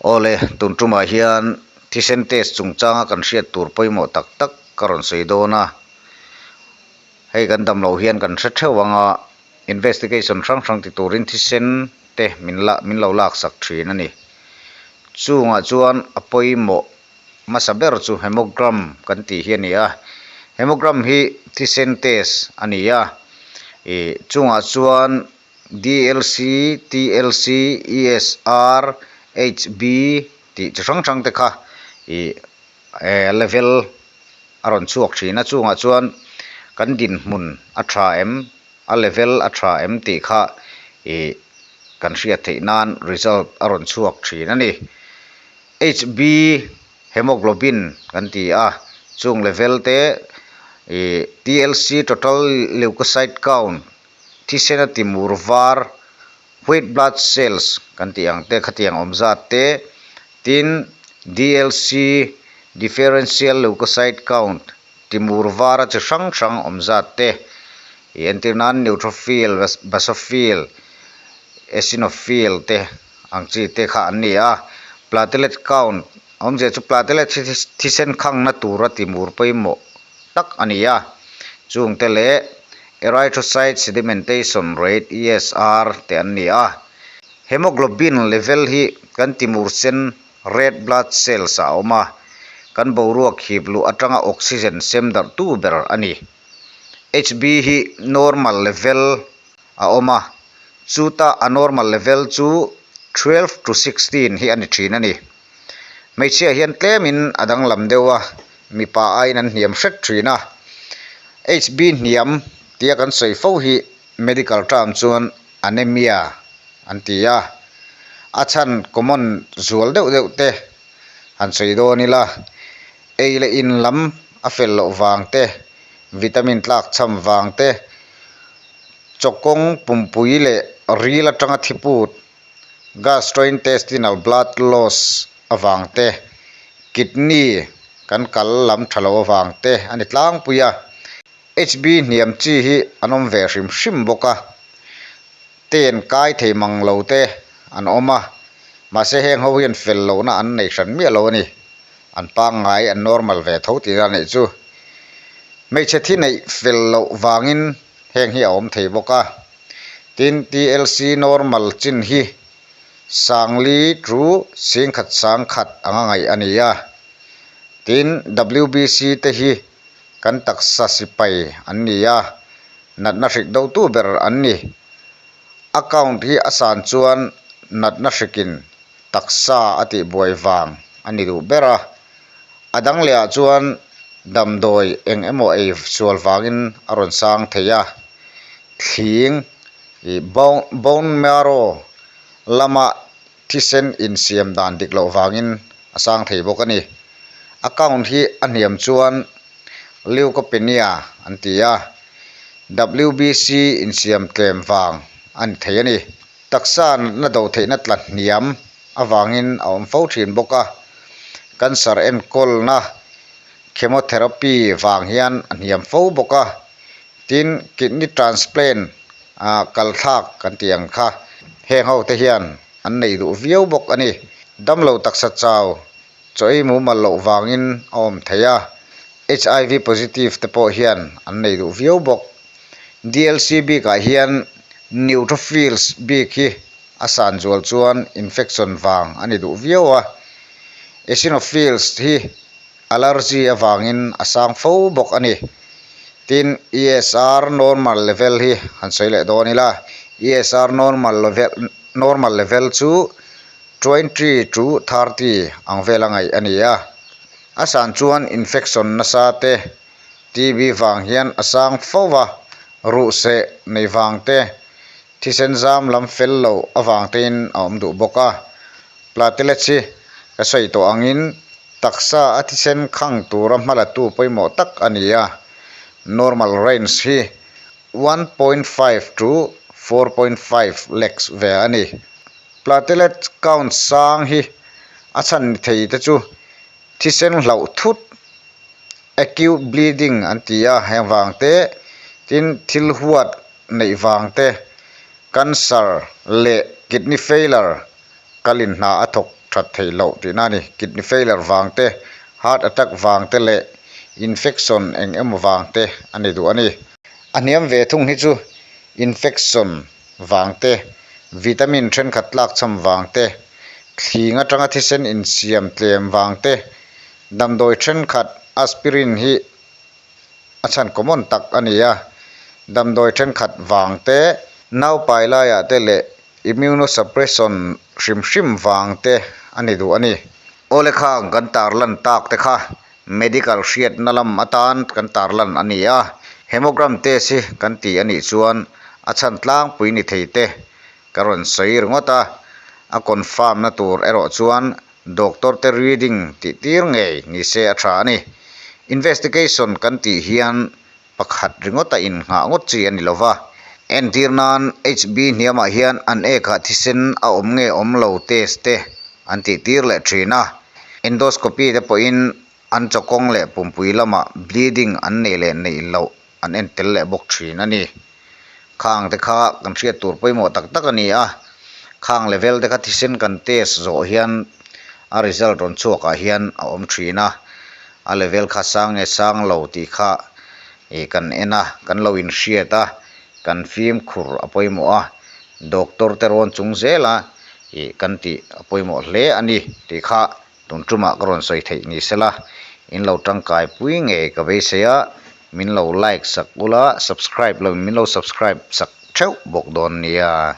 Awle, tun tumah hian thisen test chungchanga kan hriat tur pawimawh tak tak ka rawn sawi dawn a. Hei kan dam loh hian kan hre theuh ang a, investigation hrang hrang ti turin thisen te min la min lo laksak thin a ni. Chungah chuan a pawimawh hmasa ber chu hemogram kan tih hi a ni a, hemogram hi thisen test a ni a, ih chungah chuan DLC, TLC, ESR, HB tih chi hrang hrang te kha ih eh level a rawn chhuak thin a, chungah chuan kan dinhmun a tha em a level a tha em tih kha ih kan hriat theih nan result a rawn chhuak thin a ni. HB hemoglobin kan ti a, chung level te ih TLC total leukocyte count thisena timur var white blood cells kan tih ang te khatiang awm zat te tin DLC differential leukocyte count timur vara chi hrang hrang awm zat te ih entir nan neutrophil basophil eosinophil te ang chi te kha an ni a platelet count awmzia chu platelet hi thisen khangna tura timur pawimawh tak a ni a, chungte leh erythrocyte sedimentation rate, ESR, te an ni a. Hemoglobin level hi kan timur sen red blood cells ah a awm a, kan boruak hip luh atanga oxygen sem darhtu ber a ni. Hb hi normal level a awm a, chuta a normal level chu 12 to 16 hi a ni thin a ni. Hmeichhia hian tlemin a danglam deuh a, mipa aiin an hniam hret thin a. HB hniam tia kan sawi fo hi medical term chuan anemia an ti a, a chhan common zual deuh deuh te han sawi dawn ila, ei leh in lam a fel loh vang te, vitamin tlak chham vang te, chawkawng pumpui leh ril atanga thiput Gastrointestinal blood loss avang te, kidney kan kal lam tha lo avang te a ni tlangpui a. HB hniam chi hi an awm ve hrim hrim bawk a, ten kai thei mang lo te an awm a, mahse heng ho hian fel lohna an nei hran miah lo a ni. An pangngai, an normal ve tho tihna a nih chu. Hmeichhe thi neih fel loh vangin heng hi a awm thei bawk a. Tin, TLC normal chin hi Sangli chu singkhat sangkhat anga ngaih a ni a. Tin, WBC te hi kan taksa sipai an ni a, natna hrik dotu ber an ni. A count hi a san chuan natna hrikin taksa a tihbuai vang a ni duh ber a. A dang lehah chuan damdawi eng emaw ei sual vangin a rawn sang thei a. Thling ih bone marrow lama thisen insiam dan dik loh vangin a sang thei bawk a ni. A count hi a hniam chuan leukopenia an ti a, WBC insiam tlem vang a ni thei a ni. Taksa natna do theihna tla hniam avangin a awm fo thin bawk a, cancer enkawlna chemotherapy vang hian a hniam fo bawk a. Tin, kidney transplant ah kal thlak kan tih ang kha heng ho te hian an nei duh viau bawk a ni. Damlo taksa chau chaw ei mumal loh vangin a awm thei a, HIV positive te pawh hian an nei duh viau bawk. DLC bikah hian neutrophils bik hi a san zual chuan infection vang a ni duh viau a, eosinophils hi Allergy avangin a sang fo bawk a ni. Tin, ESR normal level hi han sawi leh dawn ila, ESR normal level normal level chu 20 to 30 ang vela ngaih a ni a. A san chuan infection nasa te, TB vang hian a sang fo va, ruhseh nei vang te, thisen zam lam fel loh avang tein a awm duh bawk a. Platelets hi ka sawi tawh angin Taksa a thisen khang tura hmalatu pawimawh tak a ni a, normal range hi 1.5 to 4.5 lakhs ve a ni. Platelet count sang hi a chhan ni thei te chu thisen hlauh thut, acute bleeding an ti a, heng vang te, tin thil huat neih vang te, cancer leh kidney failure kalin hna a thawk. that theih loh tihna a ni. Kidney failure vang te, heart attack vang te leh infection eng emaw vang te a ni duh a ni. A hniam ve thung hi chu infection vang te, vitamin thenkhat tlakchham vang te, thling atanga thisen insiam tlem vang te, damdawi thenkhat aspirin hi a chhan common tak a ni a, damdawi thenkhat vang te, naupai laiah te leh immunosuppression hrim hrim vang te a ni duh a ni. Awle khang kan tarlan tak te kha medical hriatna lam atan kan tarlan a ni a, hemogram test hi kan ti a nih chuan a chhan tlangpui ni thei te ka rawn sawi ringawt a, a confirm na tur erawh chuan Doctor te reading tih tir ngei ni se a tha a ni. Investigation kan tih hian pakhat ringawt a innghah ngawt chi a ni lo va. Entir nan HB hniamah hian an ekah thisen a awm nge awm lo test te an tih tir leh thin a. Endoscopy te pawhin an chawkawng leh pumpui lamah bleeding an neih leh neih loh an en tel leh bawk thin a ni. Khang te kha kan hriat tur pawimawh tak tak a ni a, khang level te kha thisen kan test zawh hian a result rawn chhuak ah hian a awm thin a, a level kha sang nge sang lo tih kha ih kan en a, kan lo inhriat a, kan fimkhur a pawimawh a, doctor te rawn chung zel a ih kan tih a pawimawh hle a ni tih kha. Tun tumah ka rawn sawi theih ni sela, in lo tangkai pui ngei ka beisei a, min lo like sak ula, subscribe lo in min lo subscribe sak theuh bawk dawn nia.